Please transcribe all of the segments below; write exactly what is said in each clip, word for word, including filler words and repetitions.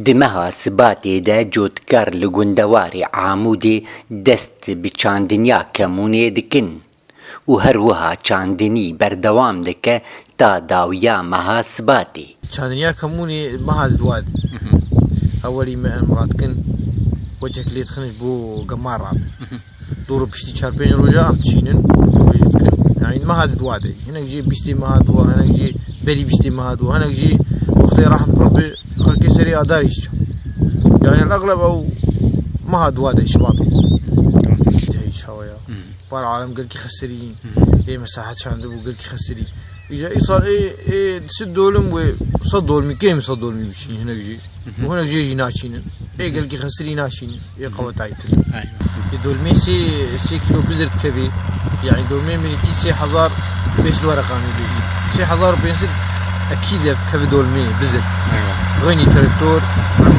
Di meha Sibatê de cotkar li gundewarê Amûdê dest bi çandiniya kemûnê dikin û her wiha çandinî berdewam dike ta dawiya meha Sibatê. Çandiniya kemûnê meha di dua de. Ewelî me em radikin, wecek lê dixin ji bo gemar rabe. Dor û piştî çar pênc roja em dişînin, wê jî dikin. Yani meha di dua de. Hinek jî bîstê meha dua, hinek jî berî bîstê meha dua, hinek jî wextê rehm pir bi xelkê serê adarî jî çan. Yani el-egleb ew meha dua de Şibatê. Cihê çawa ya. Par alem gelkî xesirî. Ê mesahet çandibû gelkî xesirî. Îca îsal ê, ê di sed dolim wê sed dolmî, kêm sed dolmî biçîn hinek jî. Û hinek jê jî naçînin. Ê gelkî xesirî naçînin. Ê qewetayî tune. Ê dolmê sê, sê kîlo bizir dikevê. Yani dolmê mirîkî sê hezar pênc sed wereqanî bêjî. Sê hezar û pênc sed ekîd ev dikeve dolmê bizir. Xeynî traktor,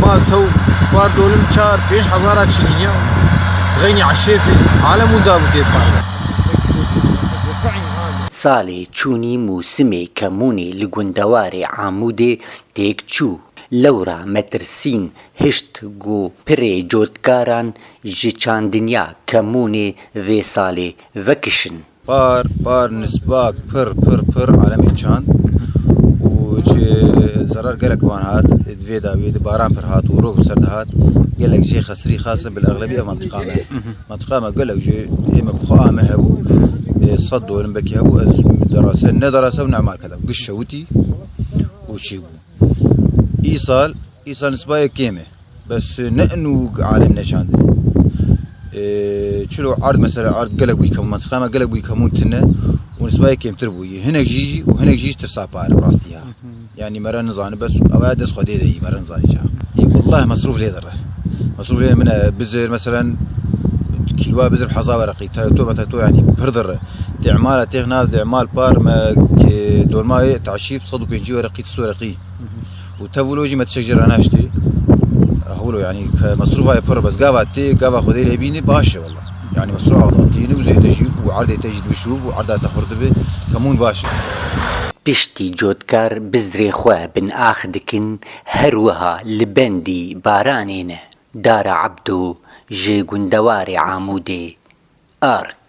mal tew, par dolim çar, pênc hezara çînî ya. Xeynî eşêfê, alem û dabû tê par. Salê çûnî mûsimê kemûnê li gundewarê Amûdê têk çû. Lewra metirsîn hişt ku pirê cotkaran ji çandiniya kemûnê vê salê vekişin. Par, par nisbak pir, pir, pir alemê çand û ji zerar gelek wan hat. Di vê dawiyê di baran pir hat û rok bi ser de hat. Gelek jê xesirî xasin bil exlebî ev mantiqa me. Mantiqa me gelek jê ê me bi xwe ame hebû. Ê, sed dolim belkî hebû, ez derase, ne derase û ne mal keda. Giş şewitî û çî bû. Îsal, îsal nisbayê kêm e. Bes ne enû alem neçandin. Ee, çilo erd mesela, erd gelek bûyî kemûn, mantiqa me gelek bûyî kemûn tune û nisbayê kêmtir bûyî. Hinek jî jî û hinek jî jî tirsa pare rastî ya. Yani mere nizani bes ew ya dest Xwedê de yî, mere nizani ça. Ê, wallah mesrûf lê dire. Mesrûf lê min e bizir, meselen, kîlwa bizir heza wereqî, te to, me te to, yani pir dire. Dîmala têx nav dîmal par me, e, dolmayê teşîf sed û pêncî wereqî, sî wereqî. Û tevûlo jî me tişek jê re naştê. Hewlo, yani ke mesrûfa ye pir, bes gava tê, gava Xwedê lê bînî, baş e wela. Yani mesrûfa da tîni û zêde jî û erdê te jî dibişûv û erda te xurt dibe, kemûn baş e. Piştî cotkar bizrê xwe bin ax dikin, her wiha li bendî baranê ne. Dara Ebdo ji gundewarê Amûdê, Ark.